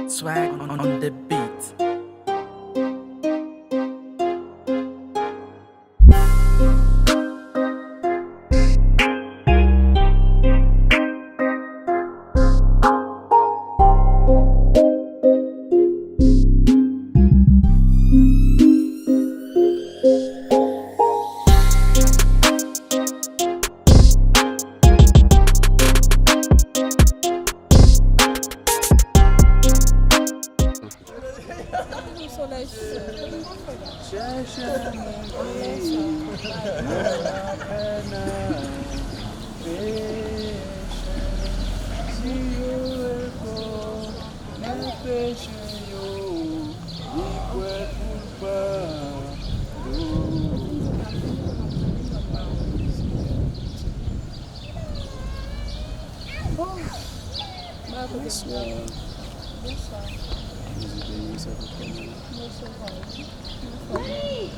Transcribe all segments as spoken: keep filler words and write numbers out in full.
Swag on, on the beat. Solèy. Chèche mwen, peyi, lapè nan peche. Si yo rekonèt peche yo, li prè pou l padone. Bon. Bonswa. Bonswa. Bondye beni w, sa pou fè nou. Bonswa. Hein?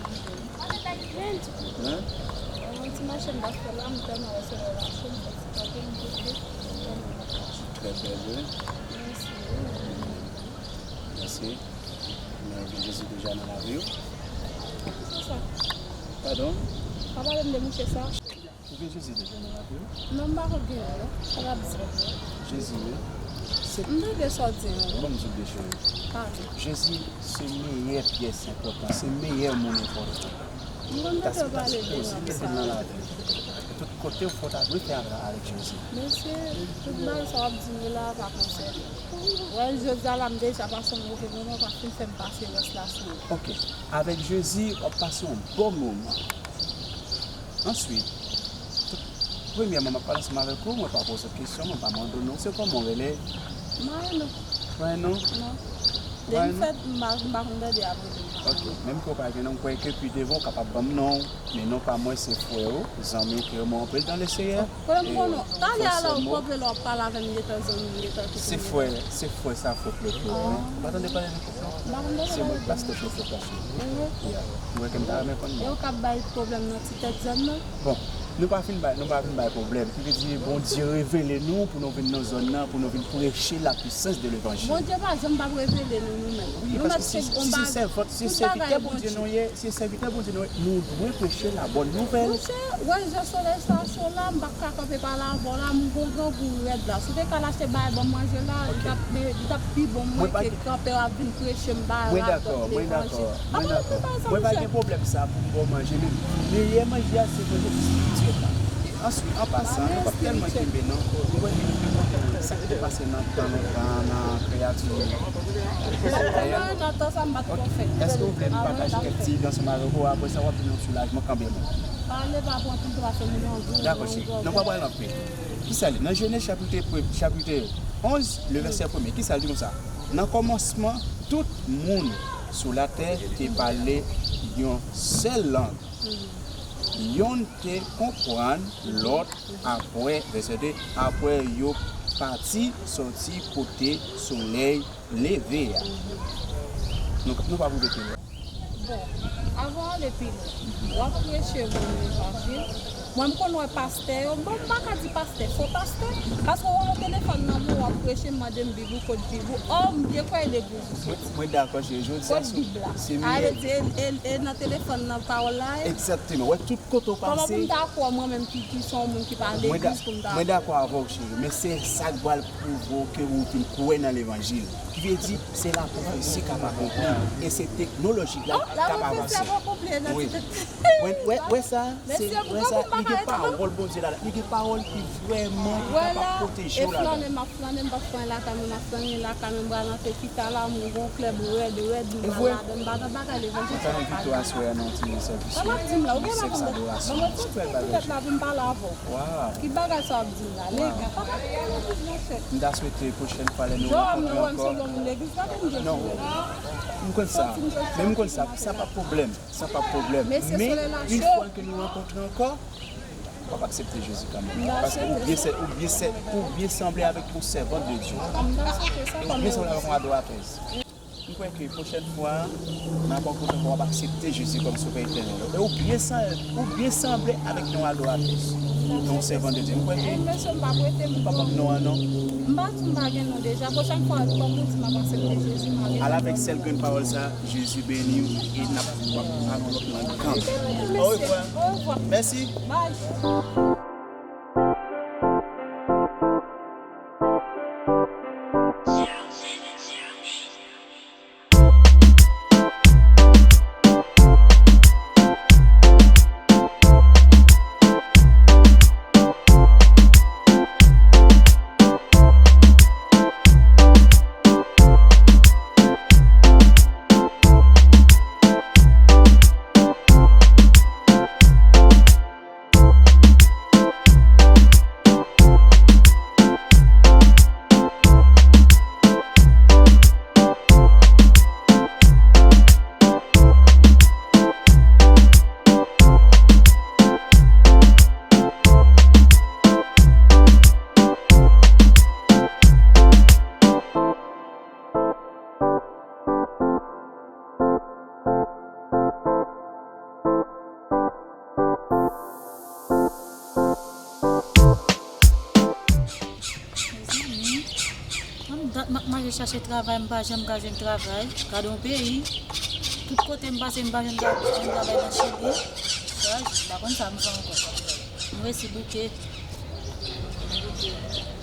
Yon ti mache m t ap fè la, m tèlman wè solèy la cho, m fè ti kanpe, m kanpe. Trè bèl, wi. Mèsi. Mèsi. Men ou gen Jezi deja nan lavi w? Kisa? Padon? Pa pale m de mouche sa. Ou gen Jezi deja nan lavi w? Non, m pa konn gen l non. Sa w ap di? Jezi, wi. Se M tande sa w di an, wi. Ban m di w de cheri. Pale. Jezi se meyè pyès enpòtan, se meyè moun enpòtan. M konn tande w pale de l nan sa. Tout kote w fò ta dwe fè afè avèk Jezi. Mesye, tout bagay sa w ap di m yo la pa konsène m. Wè, jodi a la, m deja pase yon move moman, w pa fin fè m pase rès la sou ou. Ok. Avèk Jezi, w ap pase yon bon moman. Answit, tout, premyèman, m ap pale ansanm avèk ou, mwen pa poze w kesyon, mwen pa mande w non, se kòman w rele? Marino. Marino? Non. Depi m fèt, m pa, m pa konn tande y ap rele m. Ok, menm ke w pa gen non, m kwè ke pi devan w kapab ban m non w, men non pa mwen se frè w, zanmi w ke w renmen anpil dans le Seigneur. Kote m konn ou? Talè a la ou kanpe la w ap pale avè m, m gentan zanmi, m gentan tout moun. Se frè, se frè sa frè Kloflo, wi. Ou pa tande pale de Kloflo? M pa konn tande pale de Kloflo. Se mwen pastè Kloflo Plasyon. Yeah. Mwen ke m ta renmen konn. E ou k ap bay pwoblèm nan ti tèt zòn nan? Bon, nou pa fin bay, nou pa vin bay pwoblèm. Ki vle di Bondye revele nou pou nou vin nan zòn nan, pou nou vin preche la puissance de l'évangile. Bondye pa janm p ap revele nou, nou menm. Wi, paske si, si se sèvant, si se sèvitè Bondye nou ye, si se sèvitè Bondye nou ye, nou dwe preche la bonne nouvelle. Monchè, wè jan solèy sa cho la, m pa ka kanpe pale avè w la, m gon grangou rèd la. Si w te ka al achte bagay ban m manje la, li t ap, li t ap pi bon mwen ke kanpe w ap vin preche m bagay la, levanjil. Pa pale m de bagay sa, monchè. Mwen pa gen pwoblèm sa pou m ba w manje, men meyè manje a se manje espirityèl la. E answit, an pasan, nou p ap tèlman kenbe non. Nou wè ke sa ki te pase nan tan lontan, nan kreyati. Nan tan sa, m pa t twò fèt. Èske w vle m pataje kèk ti ide ansanm avèk ou? Apre sa, w ap vin yon soulajman kanpe mwen. Pale, pa pran tout twa sèl moun nan gou. Dakò, cheri. Nou pa pral anpil. Kisa l di? Nan Jenèz chapit pre-, chapit onz, le vèsè premye, kisa l di konsa? Nan kòmansman, tout moun sou latè te pale yon sèl lang. Yonn te konprann lòt apre, vèsè de, apre yo pati soti kote solèy leve a. Nou, nou pa pou vete. Bon, avan w ale pi lwen, w ap preche moun levanjil. Mwen, m konn wè pastè yo, bon, m pa ka di pastè, fo pastè, paske w wè yon telefòn nan men w, w ap preche, m mande m Bib ou, kot Bib ou, ò, m byen kwè e legliz ou soti. Mwen, mwen dakò, cheri, jodi a, kot Bib la. A vle di, e, e, e nan telefòn nan pawòl la ye? Egzakteman. Wè, tout kote w pase. Kòman pou m ta kwè mwen menm ki, ki se yon moun ki pa legliz pou m ta kwè? Mwen dakò avè w, cheri, men se sa k pral pwouve w ke ou vin kwè nan levanjil. Ki vle di, se lapwofesi k ap akonpli e se teknoloji k ap avanse. Wi. Wè, wè, wè sa, se, wè sa, li gen pawòl Bondye la, li gen pawòl ki vrèman ki kapab pwoteje w ladan. Flannen, m ap flannen, m p ap flannen lakay mwen, m ap flannen lakay mwen, m pral antre chita la, m gon klèb rèd, rèd, m pral ladan, m pa nan bagay levanjil. Mwen ta envite w aswè a nan yon ti sèvis, yon ti sèvis adorasyon, yon ti bèl bagay. Ki bagay sa w ap di m la? Legliz, papa, ki legliz, monchè? M ta swete pwochèn fwa lè nou rankontre ankò. Non, m konn sa. Men m konn sa, sa pa pwoblèm. Sa pa pwoblèm. Men yon fwa ke nou rankontre ankò, w ap aksepte Jezi kanmenm. Paske ou byen sè-, ou byen sè-, ou byen sanble avèk yon sèvant de Dye. E ou byen sanble avèk yon adoratèz. M kwè ke pwochèn fwa, nan ba w kote w ap aksepte Jezi kòm Sovè etènèl ou. E ou byen san-, ou byen sanble avèk yon adoratris, yon sèvant de Dye. M kwè ke... Eh, mesye, m pa prete, m pa konn non an, non. M pa di m pa gen non deja. Pwochèn fwa, kòm ou di m ap aksepte Jezi, m a... Al avèk sèl grenn pawòl sa, Jezi beni w, e n ap, w ap al yon lòt mangan. Orevwa. Orevwa. Mèsi. Bye. Mezanmi, konbyen dat m ap mache chache travay, m pa janm ka jwenn travay. Gade yon peyi. Tout kote m pase, m pa jwenn tra-, jwenn travay nan Chili. Chaj, m pa konn sa m fè ankò. M resi bouke. M bouke.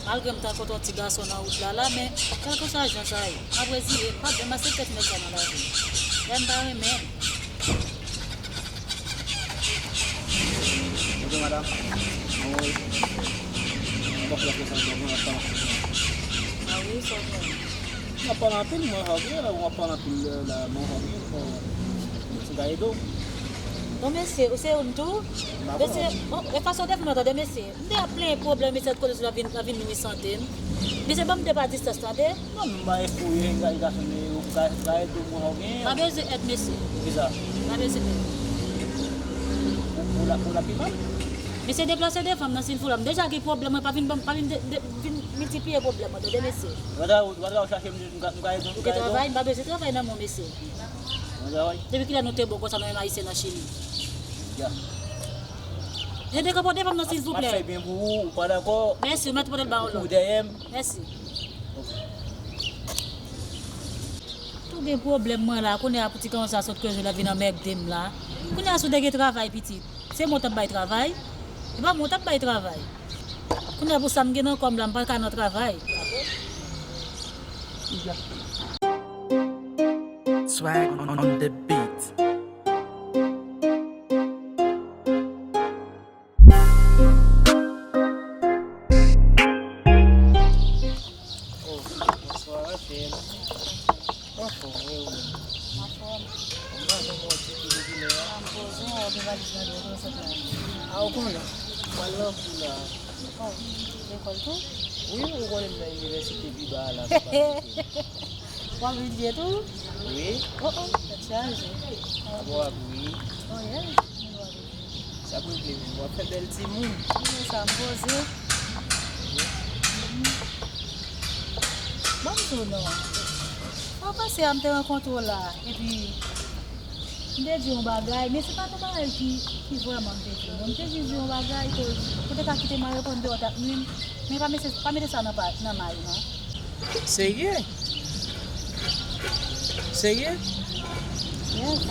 Malgre m t al kontre yon ti gason nan wout la, la, men kèlkeswa jan sa ye, m ap reziye, m p ap janm aksepte ti nèg sa nan lavi m. Lè m pa renmen l. Bonjou, madanm. Mwen, mwen pa fè sa, mwen pa fè sa. Ah wi, sa w fè. Mwen ap pale anpil, mwen, Jorge, la, mwen ap pale anpil, la, mwen, Jorge, mwen, mwen, se Gaedo. Bon, mesye, ou se youn tou? Mesye, bon, e fason w te fè m tande, mesye. M te ap plenyen pwoblèm, mesye, kote sou la vin, la vin nui sante m. Mesye, ban m de pa distans, tande? Non, m pa fouye, gason, men ou ka, ka ede mwen, ou gen. Pa bezwen èd, mesye. Kisa? Pa bezwen èd. Ou, ou la, ou la pi mal? Mesye, deplase devan m nan, si l fout la. M deja gen pwoblèm, mwen pa vin ban m, pa vin de, de, vin miltipliye pwoblèm mwen, tande, mesye. Ou ka, ou ka chache m, m ka, m ka ede, m ka ede. Ou gen travay? M pa bezwen travay nan men w, mesye. Ou gen travay? Depi kilè nou te bon konsa, nou menm Ayisyen nan Chili? Ya. Mesye, dekanpe w devan m nan, silvouplè. M ap fè byen pou ou, ou pa dakò? Mèsi, ou mèt pote l ba w lòt. Ou dèyè m. Mèsi. Tou gen pwoblèm mwen la, kounye a pou ti gason sa sot koze la vin anmède m la. Kounye a si w te gen travay pitit, se mwen w t ap bay travay? E pa mwen w t ap bay travay. Kounye a pou sa m gen nan kò m la, m pa ka nan travay. Swag on, on the beat. Oh, bonswa, Rachel. Anfòm, wi, ou menm? Anfòm. Mwen pa janm wè w tcheke depi lè a. A, m poze, w gen valiz nan do, w sot la. A, ou konnen. M pral nan kou la. Oh, lekòl tou? Wi, ou konnen m nan inivèsite pi ba a la, se pa kote. W ap etidye tou? Wi. Oh, oh, tèt chaje. Ap w ap ri. Oh, yeah. Sa pou regle menm, w ap fè bèl timoun. Wi, sa m poze. Ban m di w non. Fwa pase a, m te rankontre w la, epi m te di w yon bagay, men se pa t yon bagay ki, ki vrèman m te di w, non. M te jis di w yon bagay, koz ou te ka kite m al reponn de w, t ap nwi m. Men pa mete, pa mete sa nan pa, nan may ou, non. Serye? Serye? Yes.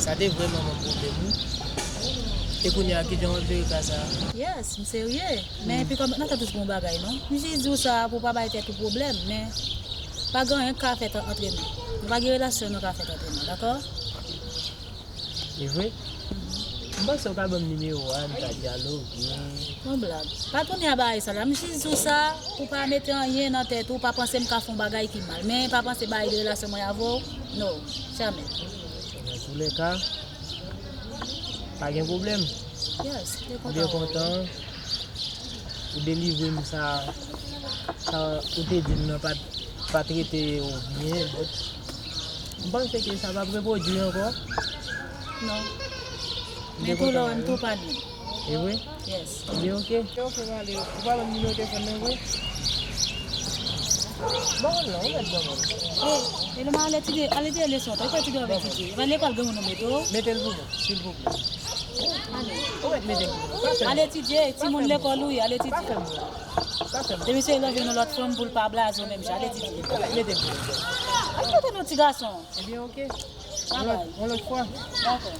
Sa te vrèman ban m pwoblèm, wi. E kounye a, kijan w ap jere ka sa a? Yes, m serye. Men epi kòm nan tèt ou se yon bagay, non. M jis di w sa pou w pa bay tèt ou pwoblèm, men pa gen anyen k ka fèt antre nou. Nou pa gen relasyon nou ka fèt antre nou, dakò? E vre? M panse w ka ban m nimewo a, n ka dyaloge. Yon blag. Pa tounen a bagay sa la. M jis di w sa pou w pa mete anyen nan tèt ou, pa panse m ka fè yon bagay ki mal. Men pa panse bagay de relasyon mwen avè w. No, jamè. Antoulèka, pa gen pwoblèm. Yes, m byen kontan. Ou delivre m sa, sa ou te di m nan pa t, pa t rete w byen, but m panse ke sa p ap repwodui ankò. Non. Men tou lè w wè m tou pale. E vre? Yes. Li oke? Li oke, pale. Ou pa ban m nimewo telefòn nan vre? Bon, non, ou mèt bon moun. E, e lè m al etidye, al etidye leson, ou kwè ti dòmi etidye? E pa lekòl gen moun ou mete w? Mete l pou mwen, silvouplè. Ale. Ou mèt mete l pou mwen. Sa fè m. Al etidye, timoun lekòl ou ye, al etidye. Sa fè m. Sa fè m. Depi se lè w jwenn yon lòt fanm pou l pa blaze w menm jan, al etidye. Ou mèt mete l pou mwen. Al mete nou ti gason. Ebyen, oke. Yon lòt, yon lòt fwa. Dakò.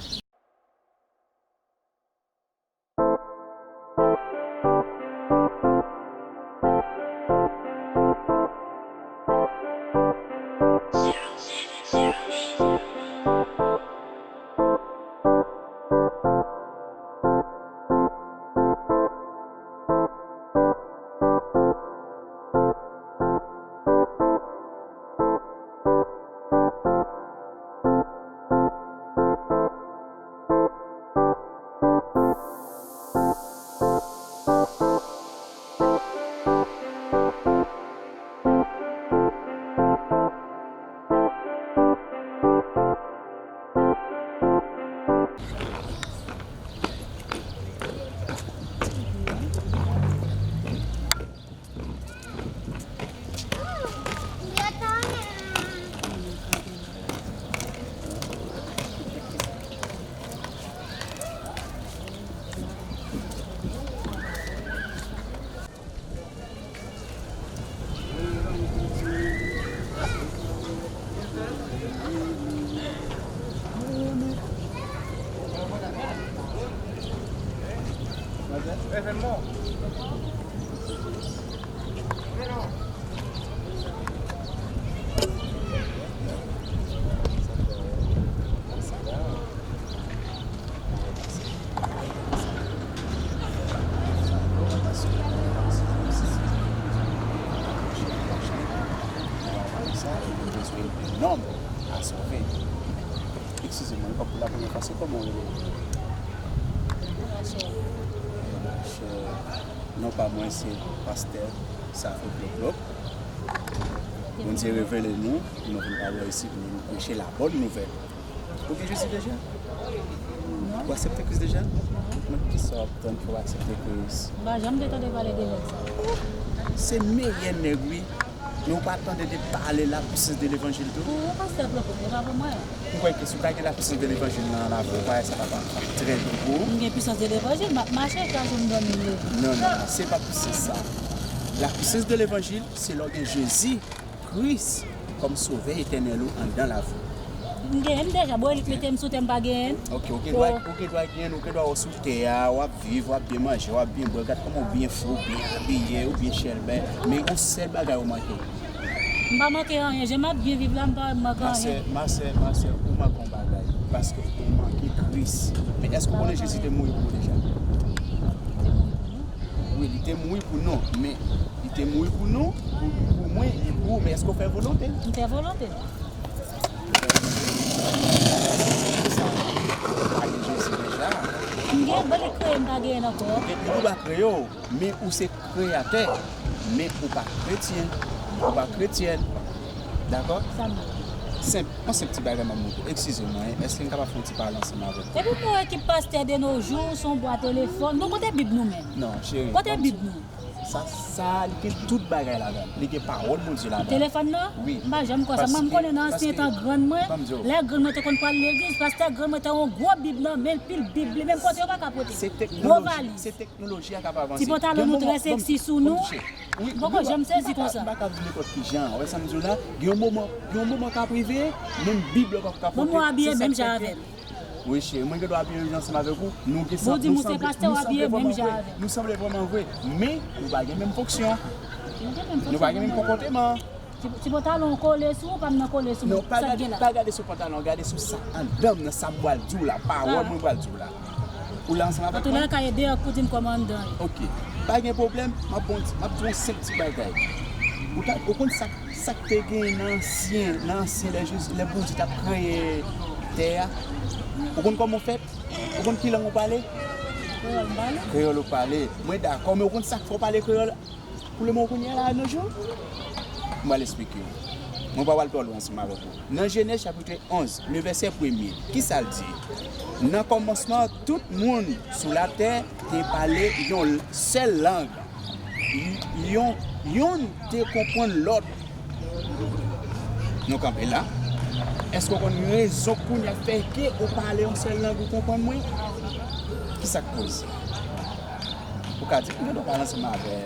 Sa, e nou bezwen de nonm a sove. Eskize mwen, pou la premyè fwa, se kòman w rele w? Machè. Machè, non pa mwen se pastè Safo Ploplop. Bondye revele nou, nou vin pale isit, nou preche la bòn nouvèl. Ou gen Jezi deja? Ou aksepte Kris deja? Men kisa w ap tann pou w aksepte Kris? M pa janm te tande pale de nèg sa. Se meyè nèg, wi. Men ou pa tande de pale la puissance de levanjil tou? Pou ou, pastè Ploplop, e pa pou mwen. Ou kwè ke si w ta gen la puissance de levanjil nan lavi w, ou pa wè sa t ap trè byen pou ou? M gen puissance de levanjil, m ap mache chak jou m dòmi m leve. Non, non, non, se pa puissance sa. La puissance de levanjil, se lè w gen Jezi Kris kòm Sovè etènèl ou anndan lavi w. M gen l deja, bò, li mete m sou tè m pa genyen l. Ok, ou gen dwa, ou gen dwa genyen l, ou gen dwa w sou tè a, w ap viv, w ap byen manje, w ap byen bwè, gad kòman w byen fre, w byen abiye, w byen chèlbè, men yon sèl bagay ou manke. M pa manke anyen, jan m ap byen viv la, m pa manke anyen. Ma sè, ma sè, ma sè, ou manke yon bagay, paske ou manke Kris. Men èske ou konnen Jezi te mouri pou ou deja? Li te mouri pou nou. Wi, li te mouri pou nou, men li te mouri pou nou, pou, pou mwen, e pou ou, men èske w fè volonte l? M fè volonte l. Sa, pa gen Jezi deja. M gen, bon, li kreye m pa genyen ankò. Epi ou pa kreye w, men ou se kreyatè, men ou pa kretyen, ou pa kretyèn. Dakò? Sa m ye. Senp, yon senp ti bagay m ap montre. Eskize mwen, èske m kapab fè yon ti pale ansanm avèk ou? Epi m wè ki pastè de nos jours, se yon bwa telefòn. Nou kote Bib nou menm? Non, cheri. Kote Bib nou? Sa, sa, li gen tout bagay ladan l. Li gen pawòl Bondye ladan l. Telefòn nan? Wi. M pa janm kwè sa. Mwen, m konnen nan ansyen tan grann mwen, lè grann mwen te konn pral legliz, pastè grann mwen te yon gwo Bib nan men l, pil Bib, li menm pote yo pa ka pote. Gwo valiz. Se teknoloji a k ap avanse. Ti pantalon nou trè seksi sou nou. M poko janm sezi konsa. M pa ka di nenpòt ki jan. Ou wè sa m di w la? Gen yon moman, gen yon moman k ap rive, menm Bib la w p ap ka pote. Bon, mwen abiye menm jan avè m. Wi, cheri, mwen gen dwa abiye menm jan ansanm avèk ou. Nou gen sanm, nou sanble, nou sanble vrèman vre. Bon, di m ou se pastè, w abiye menm jan avè m. Nou sanble vrèman vre, men nou pa gen menm fonksyon. Nou pa gen menm konpòteman. Ti, ti pantalon kole sou ou, pa m nan kole sou mwen. Non, pa gade, pa gade sou pantalon, gade sou sa anndan m nan, sa m pral di w la, pawòl mwen pral di w la. Ou la ansanm avèk mwen? Antoulèka, e deyò k pou di m kòman anndan ye. Ok. Pa gen pwoblèm, m ap bon, m ap di w yon senp ti bagay. Ou ta, ou konn sa, sa k te gen nan ansyen, nan ansyen lè Jezi, lè Bondye t ap kreye tè a? Ou konn kòman w fèt? Ou konn ki lang ou pale? Kreyòl m pale. Kreyòl ou pale. Mwen dakò, men ou konn sa k fè w pale kreyòl? Pou lemoman kounye a la, de nos jours, m pral esplike w. Mwen pa pral twò lwen ansanm avèk ou. Nan Jenèz chapit onz, le vèsè premye, kisa l di? Nan kòmansman, tout moun sou latè te pale yon sèl lang. Y-, yon, yonn te konprann lòt. Nou kanpe la. Èske w konn rezon kounye a k fè ke ou pale yon sèl lang, ou konprann mwen? Ki sa k koz? Ou ka di m gen dwa pale ansanm avè,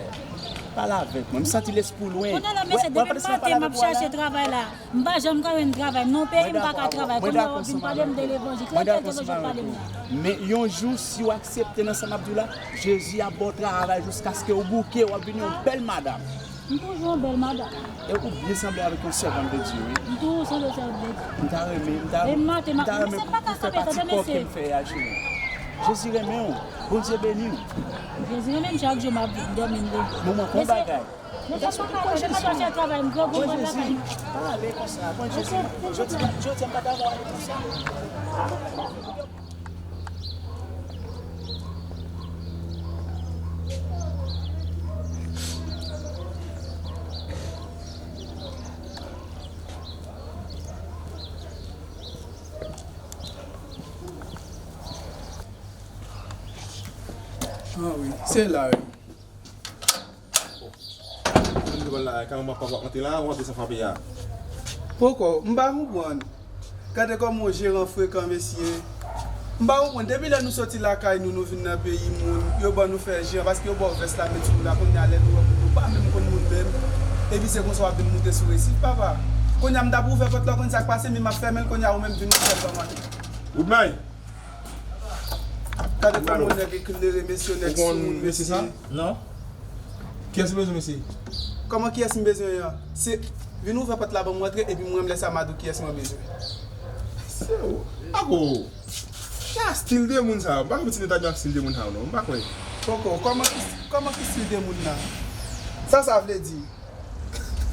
pale avèk mwen. M santi lespri w lwen. Kounye a la, mesye, depi maten m ap chache travay la. M pa janm ka jwenn travay. Non, peyi m pa ka travay. Kounye a w ap vin pale m de levanjil. Ki levanjil w ap pale m la? Men yon jou, si w aksepte nan sa m ap di w la, Jezi ap ba w travay jiskaske w bouke, w ap vin yon bèl madanm. M toujou yon bèl madanm. E ou byen sanble avèk yon sèvant de Dye, wi. M toujou sanble sèvant de Dye. M ta renmen, m ta, m ta renmen pou fè pati kò ke m fè a, cheri. Jezi renmen w. Bondye beni w. Jezi renmen m, chak jou m ap dòmi m dwe. Manman, fè yon bagay. Mesye, m pa ka fè, m pa ka fè travay, m grangou, m pral lakay mwen. Pale konsa, pran Jezi. Jodi a, jodi a, m pa dakò ale konsa. Ah wi, se la wi. Mwen te konn la, kòman papa w ap monte la, ou antre san frape a? Poko, m pa konprann. Gade kòman yon jeran frekan, mesye. M pa konprann. Depi lè nou soti lakay nou, nou vin nan peyi moun, yo ban nou fè jeran, paske yo ba w vès la, met sou moun la, kounye a lè nou wè moun, nou pa menm konn moun menm. Epi se konsa w ap vin moute sou resif, papa. Kounye a m t ap ouvè pòt la, w konn sa k pase, men m ap fèmen l, kounye a ou menm vin ouvè l ban m antre. Woodmay! Gade kòman yon nèg eklere, mesye, yon nèg sou moun, mesye. Non. Kiyès ou bezwen, mesye? Kòman kiyès m bezwen an? Se vin ouvè pòt la ban mwen antre, epi mwen menm lè sa m a di w kiyès mwen bezwen. Se ou. Ako. Sa stil de moun sa. M pa konn si nou ta di ak stil de moun sa non. M pa kwè. Poko, kòman ki, kòman ki stil de moun nan? Sa sa vle di?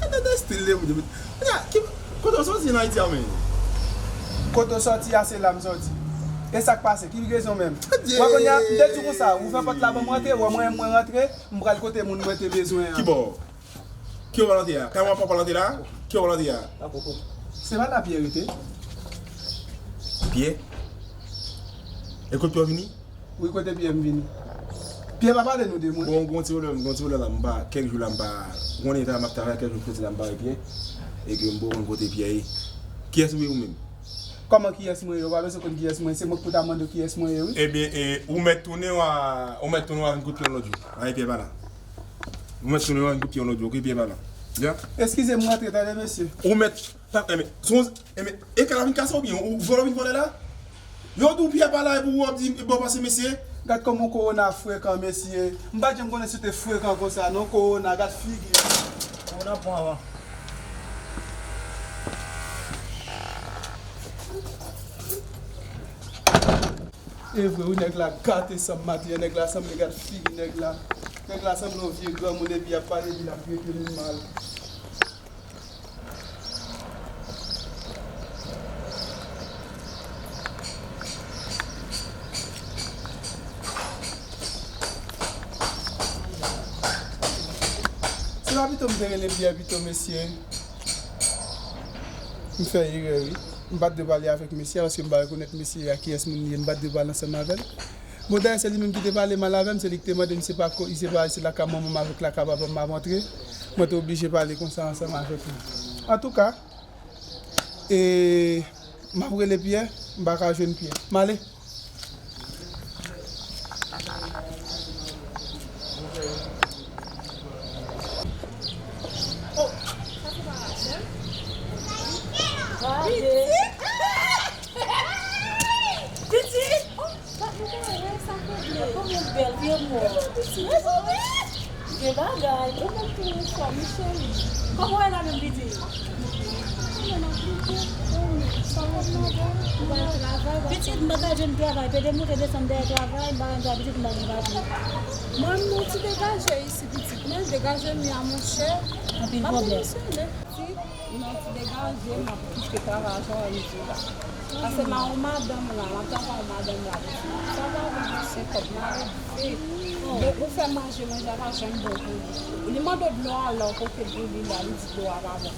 Gade stil de moun yo. Kounye a, ki, kote w soti nan Ayiti a menm? Kote w soti a, se la m soti. E sa k pase? Ki rezon menm? Adye! Wè kounye a, m te di w konsa, ouvè pòt la ban mwen rantre, wè mwen, mwen rantre, m pral kote moun mwen te bezwen an. Ki bò? Ki bò w pral rantre a? Kay mwen papa w pral rantre la? Ki bò w pral rantre a? Se pa la Pyè rete? Pyè? E kot Pyè vini? Wi, kote Pyè m vini? Pyè pa pale nou de mwen. Bon, gon ti pwoblèm, gon ti pwoblèm la, m pa, kèk jou la, m pa, ou konnen ta m ap travay, kèk jou m soti la, m pa wè Pyè. E ke m poko konn kote Pyè ye. Kiyès ou ye ou menm? Kòman kiyès mwen ye? Ou pa bezwen konn kiyès mwen ye. Se mwen k pou ta mande w kiyès mwen ye, wi. Ebyen, e, ou mèt tounen w a, ou mèt tounen w a vin kout pye yon lòt jou. Anyen Pyè pa la. Ou mèt tounen w a vin kout pye yon lòt jou, oke, Pyè pa la. Ya? Eskize m, m rantre, tande, mesye. Ou mèt Pa, enben, se yon, enben, e kay la vin kase oubyen ou vòlè, vin vòlè la? Yo di w Pyè pa la epi w ap di bò pase mesye. Gad kòman kowona frekan mesye. M pa t janm konnen si w te frekan konsa non kowona, gad figi w. Kowona pran avan. E vre wi, nèg la gate san m mati an, nèg la sanble, gad figi nèg la. Nèg la sanble yon vye granmoun epi y ap pale di l ap trete moun mal. Se pa pito m te rele Pyè pito mesye. M fè erè wi. M pa t dwe pale avèk mesye a paske m pa rekonèt mesye a kiyès moun li ye. M pa t dwe pale ansanm avè l. Bon, dayè, se li menm ki te pale mal avè m, se li ki te mande m se pa ko, se pa, se lakay manman m avèk lakay papa m m ap antre. Mwen te oblije pale konsa ansanm avèk li. Antouka, e, m ap rele Pyè, m pa ka jwenn Pyè. M ale. Oh, sa se pa Rachel? Pitit! Pitit! Oh, sa, nou pa wè sa kote. Kòman w bèl, vye mò. Pitit, oh, wi. Gen bagay. Ou menm tou, ou fò, wi, cheri. Kòman w ye la menm, pitit? Pitit, m pa ka jwenn travay. Pede moute desann dèyè travay, m pa jwenn travay, pitit, m pa gen papye. Mwen, m ti degaje isi, pitit mwen, degaje m ya, monchè. Anpil pwoblèm. Pitit, m ti degaje, m ap kite travay, jan w wè m di w la. Paske m a yon madanm la, m ap travay yon madanm la. Sa pa vin se kòb, m a leve. Bon, ou fè manje, manje a pa janm bon pou li. Li mande w dlo a la, ou pote l pou li la, li di dlo a pa bon.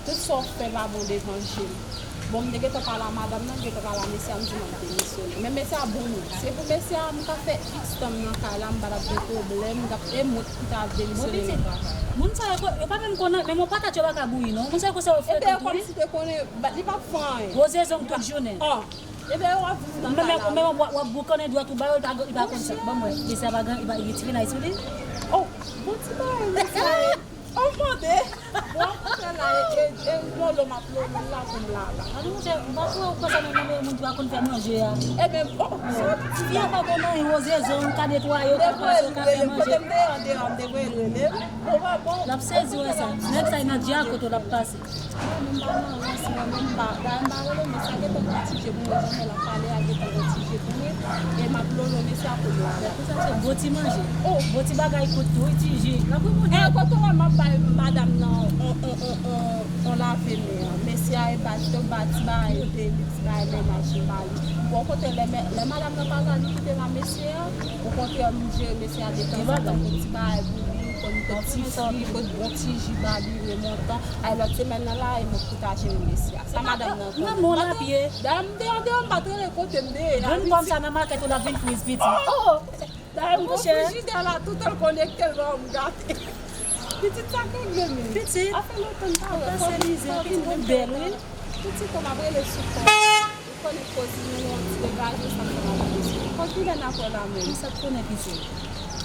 Tout sa w fè pa bon devan je m. Bon, m te gentan pale a madanm nan, m gentan pale a mesye a, m di m ap demisyone. Men mesye a bon moun. Se pou mesye a, m ka fè iks tan m nan kay la, m pa t ap gen pwoblèm, m t ap, e mwen ki ta demisyone nan travay la. Moun sa yo, yo pa menm konnen, menm yon patat yo pa ka bouyi, non. Moun sa yo konsa yo frekan tou, wi. Ebyen, kòmsi te konnen, li p ap fè anyen. Woze zong tout jounen. Ebyen, w ap viv nan kay la. Men w ap boukannen dwèt ou ba yo, li pa konn sa. Ban m wè, mesye a pa gen, li pa, li gen ti finay sou li. Oh, bon ti bagay, mesye a. Oh, mande. Bon, konsa la, e, e, e, lolo m ap lolo la pou m la la. Gade, monchè, m pa kwè ou konsa nan, nan moun ki pa konn fè manje a. Ebyen, oh, fi a pa gen anyen, woze zong, ka netwaye, ka pase, ka fè manje. Kote m te ye, an deyò, m te voye l rele m. Bon, bon. L ap sezi wè sa. Nèg sa, e nan djè a kote l ap pase. Mwen menm m pa nan rans, mwen menm m pa, dayè m pa rele, men sa gentan gon ti je pou mwen, jan mwen l ap pale a gentan gon ti je pou mwen, e m ap lolo mesye a pou mwen. Sa se bon ti manje. Oh, bon ti bagay kout tou, wi, ti ji. L ap remonte. E, kote w wè m ap bay madanm nan on, on, on, on, on lave men an. Mesye a e bat, bat, ti bagay yo te, ti bagay mennaj li ba li. Bon, kote lè, lè madanm nan pa la, li kite m a mesye a. Okontrè, m jere mesye a detanzantan, pot ti bagay pou li, pot, pot ti fri, pot bon ti ji ba li, remontan. Ay, lòt semèn nan la, e mwen ki ta jere mesye a. Sa madanm nan konn. Mwen, mwen lapye. Dayè, m te andeyò, m pa t rele kote m te ye a. Jwenn fanm sa nan makèt ou, l ap vin friz pitit. Oh! Dayè, m gon frijidè la, tout an konekte l, ban m gate. Pitit sa k regle m. Pitit. Afè lontan m pa wè. Pase mizè, pitit ou bèl, wi. Pitit kòm ap rele sou kò. Ou konnen koze nou yon ti degaje, sa fè m ap rele sou kò. Kilè n ap wè la menm? Kisa k konnen pitit?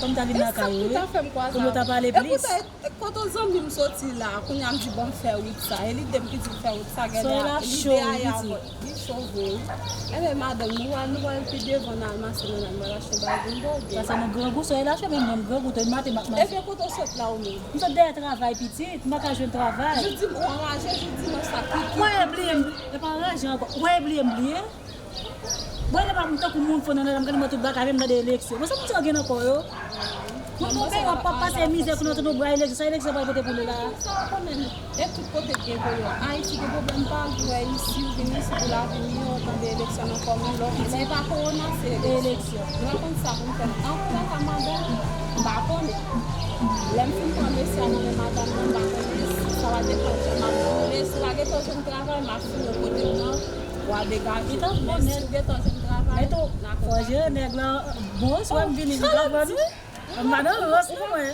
Kòm ta vin lakay ou, wi. Pou nou ta pale plis. Kote zanmi m soti la, kounye a m di bon m fè wout sa. E lide m ki di m fè wout sa, genlè lide a ye avè l. Li cho vre wi. Enben madanm, nou pral, nou pral pi devan, n al mache, nou pral achte yon bagay pou n bwè oubyen. Pase nou grangou, soyè lache menm, menm grangou, te maten m ap mache. Ebyen kote w sot la ou menm? M sot dèyè travay pitit, m pa ka jwenn travay. Jodi m ou anraje, jodi dimanch sa ki, ki, ki. Wè bliye m, e pa anraje ankò. Wè bliye m bliye. Bon, lè pa m tankou moun fò nan lè m gade mwen tout bagay, menm nan de eleksyon. Bon, sa moun sa yo gen nan kò yo? Moun bon peyi w ap pase mizè kou nan tout bra eleksyon. Sa eleksyon pral pote pou nou la? Sa w konnen, e tout kote k gen pwoblèm. Ayiti gen pwoblèm pa vre isi, ou vin isi pou lavi miyò, tande eleksyon nan kòman lò. Se pa kowona, se eleksyon. Nou pa konn sa pou n fè. Antouka, madanm, m pa konnen. Lè m fin pran mesye a nan men madanm nan, m pa konnen si sa va depann jan m ap boule. Si m pa gentan jwenn travay, m ap fouye kote m nan. Wa degaje. Men si w gentan jwenn travay, n a kontakte. Fò jere nèg lan. Bon, si w wè m vini, m pran nou. M pa nan rans non mwen.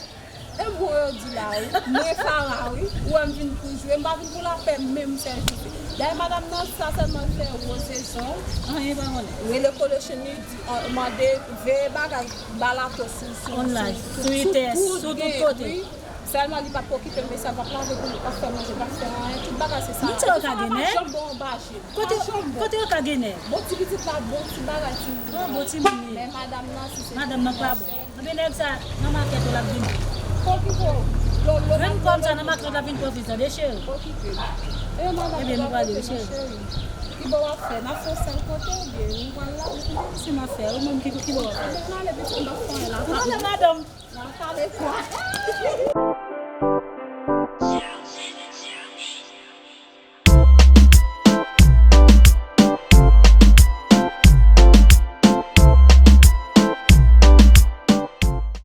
E bon yo di la wi. Mwen Farah wi. Ou wè m vin pou jwe, m pa vin pou lapè menm sèvis. Dayè madanm nan sa sèlman l fè woze zong. Anyen pa konnen. Rele Collection li di, mande, veye bagay, balato sou, sou, sou, sou tout kote. Sèlman li p ap okipe l, mesye a p ap lave pou li, p ap fè manje, p ap fè anyen, tout bagay se sa. Moun sa yo ka gen nèg? Janbon anba je l. Kote, kote yo ka gen nèg? Bon ti pitit la, bon ti bagay timoun. Oh, bon timoun li ye. Men madanm nan, si se madanm nan pa bon. Ebyen nèg sa, nan makèt ou l ap vini. Okipe w. Menm fanm sa nan makèt ou l ap vin pran fi sa, de cheri. Okipe l. Ebyen nou prale, wi cheri. Ki bò w ap fè? N ap fè yon sèl kote oubyen nou pral la? Si m ap fè, ou menm ki, ki bò w ap fè? Ebyen n ale pitit, m p ap fè anyen la. Ou konnen madanm. Nan kale kwa.